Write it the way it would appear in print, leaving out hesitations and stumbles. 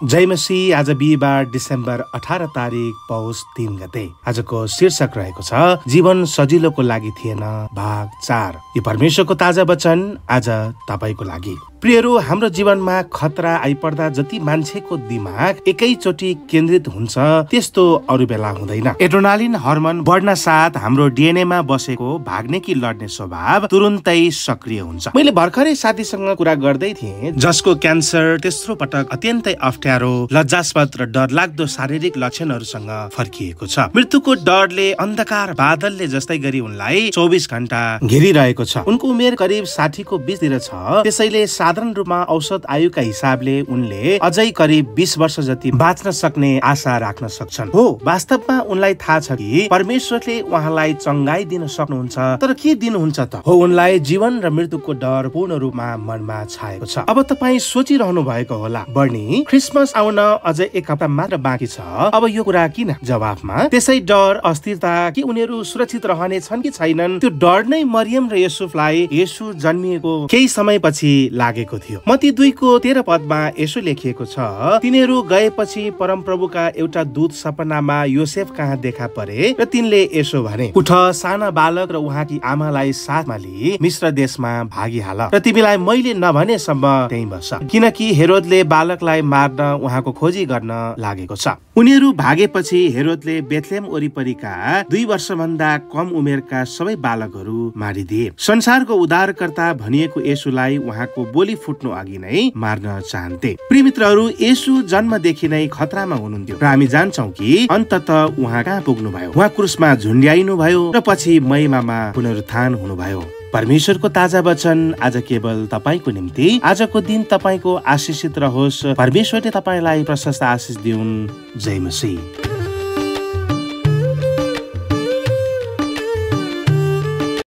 जय मसीह। आज बिहीबार डिसेम्बर 18 तारिक पौष 3 गते। आजको शीर्षक रहेको छ जीवन सजिलोको लागि थिएन भाग 4। यो परमेश्वरको ताजा वचन आज तपाईको लागि। प्रियहरू, हाम्रो जीवनमा खतरा आइपर्दा जति मान्छेको दिमाग एकैचोटि केन्द्रित हुन्छ त्यस्तो अरू बेला हुँदैन। एड्रेनालिन हर्मोन बढ्न साथ हाम्रो डीएनएमा बसेको भाग्ने कि लड्ने स्वभाव तुरुन्तै सक्रिय हुन्छ। मैले भर्खरै साथीसँग कुरा गर्दै थिएँ जसको क्यान्सर तेस्रो पटक अत्यन्तै अप्ठ्यारो, लज्जास्पद र डरलाग्दो शारीरिक लक्षणहरूसँग फर्किएको छ। मृत्युको डरले अन्धकार बादलले जस्तै गरी उनलाई 24 घण्टा घेरिरहेको छ। उनको उमेर करिब 60 को बीचतिर छ। त्यसैले साधारण रूपमा औसत आयुका हिसाबले उनले अझै करिब 20 वर्ष जति बाँच्न सक्ने आशा राख्न सक्छन्। हो, वास्तवमा उनलाई थाहा छ कि परमेश्वरले उहाँलाई चंगाई दिन सक्नुहुन्छ, तर के दिनुहुन्छ त? हो, उनलाई जीवन र मृत्युको डर पूर्ण रूपमा मनमा छाएको छ। अब तपाईँ सोचिरहनु भएको होला, बर्नी क्रिसमस आउन अझै 1 हप्ता मात्र बाँकी छ, अब यो कुरा किन? जवाफमा त्यसै डर, अस्थिरता कि उनीहरू सुरक्षित रहने छन् कि छैनन्, त्यो डर नै मरियम र युसुफलाई येशू जन्मिएको केही समयपछि लागेको थियो। मत्ती 2 को 13 पदमा यसो लेखिएको छ, तिनीहरू गएपछि परमप्रभुका एउटा दूत सपनामा योसेफ कहाँ देखा परे र तिनले यसो भने, उठ, साना बालक र उहाँकी आमालाई साथमा लिई मिश्र देशमा भागिहाल र तिमीलाई मैले नभनेसम्म त्यही बस, किनकि हेरोदले बालकलाई मार्न उहाँको खोजी गर्न लागेको छ। उनीहरू भागेपछि हेरोदले बेथलेम वरिपरिका 2 वर्षभन्दा कम उमेरका सबै बालकहरू मारिदिए। संसारको उद्धारकर्ता भनिएको येशूलाई उहाँको बोली फुट्नु अघि नै मार्न चाहन्थे। प्रिय मित्रहरू, येशू जन्मदेखि नै खतरामा हुनुहुन्थ्यो र हामी जान्छौँ कि अन्ततः उहाँ कहाँ पुग्नु भयो। उहाँ क्रुसमा झुन्ड्याइनु भयो र पछि महिमामा पुनरुत्थान हुनुभयो। परमेश्वरको ताजा वचन आज केवल तपाईको निम्ति। आजको दिन तपाईको आशिषित रहोस्। परमेश्वरले तपाईलाई प्रशस्त आशिष दिउन्। जय मसीह।